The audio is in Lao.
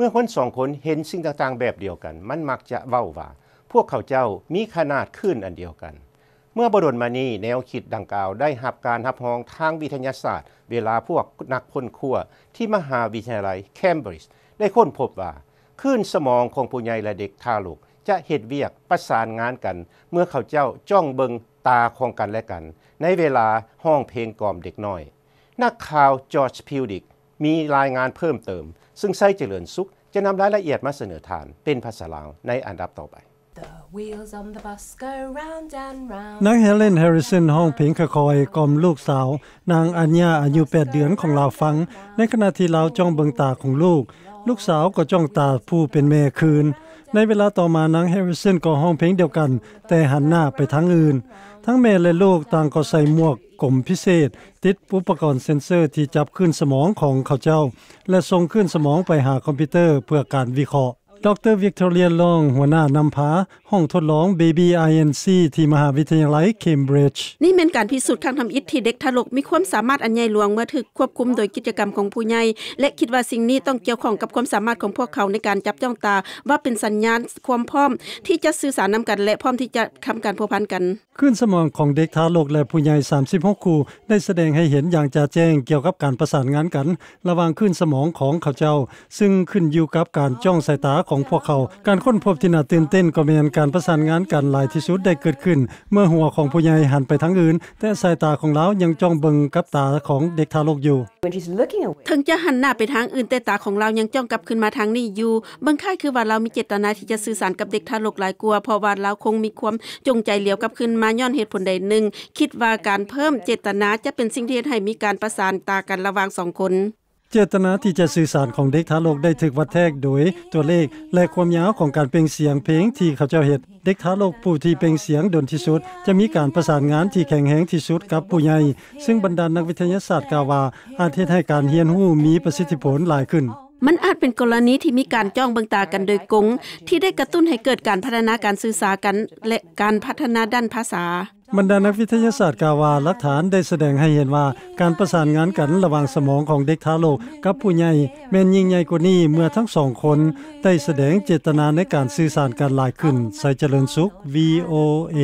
ມື່ອຄົນສອງຄົນເຫັນສິ່ງຕ່າງໆແບບດຽວກັນ, ມັນມັກຈະເວົ້າວ່າ ພວກເຂົາເຈົ້າມີຂະໜາດຄື້ນອັນດຽວກັນ. ເມື່ອບໍ່ດົນມານີ້, ແນວຄິດດັ່ງກ່າວໄດ້ຮັບການຮັບຮອງທາງວິທະຍາສາດ ເວລາພວກນັກຄົ້ນຄວ້າທີ່ມະຫາວິທະຍາໄລ Cambridge ໄດ້ຄົ້ນພົບວ່າ ຄື້ນສະໝອງຂອງຜູ້ໃຫຍ່ ແລະ ເດັກທາລົກ ຈະເຮັດວຽກປະສານງານກັນ ເມື່ອເຂົາເຈົ້າຈ້ອງເບິ່ງຕາຂອງກັນແລະກັນ ໃນເວລາຮ້ອງເພງກ່ອມເດັກນ້ອຍ. ນັກຂ່າວ George Pudick ມີລາຍງານເພີ່ມເຕີມ, ຊຶ່ງໄຊຈະເລີນສຸກຈະນຳລາຍລະອຽດມາສະເໜີທ່ານເປັນພາສາລາວໃນອັນດັບຕໍ່ໄປ. The wheels on the bus go round and round. ນາງ Helen Harrison ຮ້ອງເພງຄ່ອຍໆກ່ອມລູກສາວ ນາງ Anya ອາຍຸແປດເດືອນຂອງລາວຟັງ, ໃນຂະນະທີ່ລາວຈ້ອງເບິ່ງຕາຂອງລູກ, ລູກສາວກໍຈ້ອງຕາຜູ້ເປັນແມ່ຄືນ. ໃນເວລາຕໍ່ມາ, ນາງ Harrison ກໍຮ້ອງເພງດຽວກັນ, ແຕ່ຫັນໜ້າໄປທາງອື່ນ. ທັງແມ່ ແລະ ລູກຕ່າງກໍໃສ່ໝວກກົມພິເສດ, ຕິດອຸປະກອນເຊັນເຊີທີ່ຈັບຄື້ນສະໝອງຂອງເຂົາເຈົ້າ ແລະ ສົ່ງຄື້ນສະໝອງໄປຫາຄອມພິວເຕີເພື່ອການວິເຄາະ. ດຣ Victoria Long ຫົວໜ້ານຳພາຫ້ອງທົດລອງ Baby Inc ທີ່ມະຫາວິທະຍາໄລ Cambridge. ນີ້ແມ່ນການພິສູດຄັ້ງທຳອິດທີ່ເດັກທາລົກມີຄວາມສາມາດອັນໃຫຍ່ຫຼວງເມື່ອຖືກຄວບຄຸມໂດຍກິດຈະກຳຂອງຜູ້ໃຫຍ່ ແລະ ຄິດວ່າສິ່ງນີ້ຕ້ອງກ່ຽວຂ້ອງກັບຄວາມສາມາດຂອງພວກເຂົາໃນການຈັບຈ້ອງຕາ ວ່າເປັນສັນຍານຄວາມພ້ອມທີ່ຈະສື່ສານນຳກັນ ແລະ ພ້ອມທີ່ຈະທຳການພົວພັນກັນ. ຄື້ນສະໝອງຂອງເດັກທາລົກ ແລະ ຜູ້ໃຫຍ່ ສາມສິບຫົກຄູ່ ໄດ້ສະແດງໃຫ້ເຫັນຢ່າງຈະແຈ້ງກ່ຽວກັບການປະສານງານກັນລະຫວ່າງຄື້ນສະໝອງຂອງເຂົາເຈົ້າ, ຊຶ່ງຂຶ້ນຢູ່ກັບການຈ້ອງສາຍຕາຂອງພວກເຂົາ. ການຄົ້ນພົບທີ່ໜ້າຕື່ນເຕັ້ນກໍແມ່ນການປະສານງານກັນຫຼາຍທີ່ສຸດໄດ້ເກີດຂຶ້ນເມື່ອຫົວຂອງຜູ້ໃຫຍ່ຫັນໄປທາງອື່ນ, ແຕ່ສາຍຕາຂອງລາວຍັງຈ້ອງເບິ່ງກັບຕາຂອງເດັກທາລົກຢູ່. When she's looking away. ເຖິງຈະຫັນໜ້າໄປທາງອື່ນ, ແຕ່ຕາຂອງລາວຍັງຈ້ອງກັບຄືນມາທາງນີ້ຢູ່. ເບິ່ງຄ້າຍຄືວ່າລາວມີເຈດຕະນາທີ່ຈະສື່ສານກັບເດັກທາລົກຫຼາຍກວ່າ, ເພາະວ່າລາວຄົງມີຄວາມຈົງໃຈຫຼຽວກັບຄືນມາຍ້ອນເຫດຜົນໃດໜຶ່ງ. ຄິດວ່າການເພີ່ມເຈດຕະນາຈະເປັນສິ່ງທີ່ເຮັດໃຫ້ມີການປະສານຕາກັນລະຫວ່າງສອງຄົນ. ເຈດຕະນາທີ່ຈະສື່ສານຂອງເດັກທາລົກໄດ້ຖືກວັດແທກໂດຍຕົວເລກ ແລະ ຄວາມຍາວຂອງການເປັ່ງສຽງເພງທີ່ເຂົາເຈົ້າເຮັດ. ເດັກທາລົກຜູ້ທີ່ເປັ່ງສຽງດົນທີ່ສຸດຈະມີການປະສານງານທີ່ແຂງແຮງທີ່ສຸດກັບຜູ້ໃຫຍ່, ຊຶ່ງບັນດານັກວິທະຍາສາດກ່າວວ່າ ອາດເຮັດໃຫ້ການຮຽນຮູ້ມີປະສິດທິຜົນຫຼາຍຂຶ້ນ. ມັນອາດເປັນກໍລະນີທີ່ມີການຈ້ອງເບິ່ງຕາກັນໂດຍກົງ ທີ່ໄດ້ກະຕຸ້ນໃຫ້ເກີດການພັດທະນາການສື່ສານກັນ ແລະ ການພັດທະນາດ້ານພາສາ. ບັນດານັກວິທະຍາສາດກ່າວວ່າ ຫຼັກຖານໄດ້ສະແດງໃຫ້ເຫັນວ່າ ການປະສານງານກັນລະຫວ່າງສະໝອງຂອງເດັກທາລົກກັບຜູ້ໃຫຍ່ແມ່ນຍິ່ງໃຫຍ່ກວ່ານີ້ ເມື່ອທັງສອງຄົນໄດ້ສະແດງເຈດຕະນາໃນການສື່ສານກັນຫຼາຍຂຶ້ນ. ໄຊຈະເລີນສຸກ ວີ ໂອ ເອ.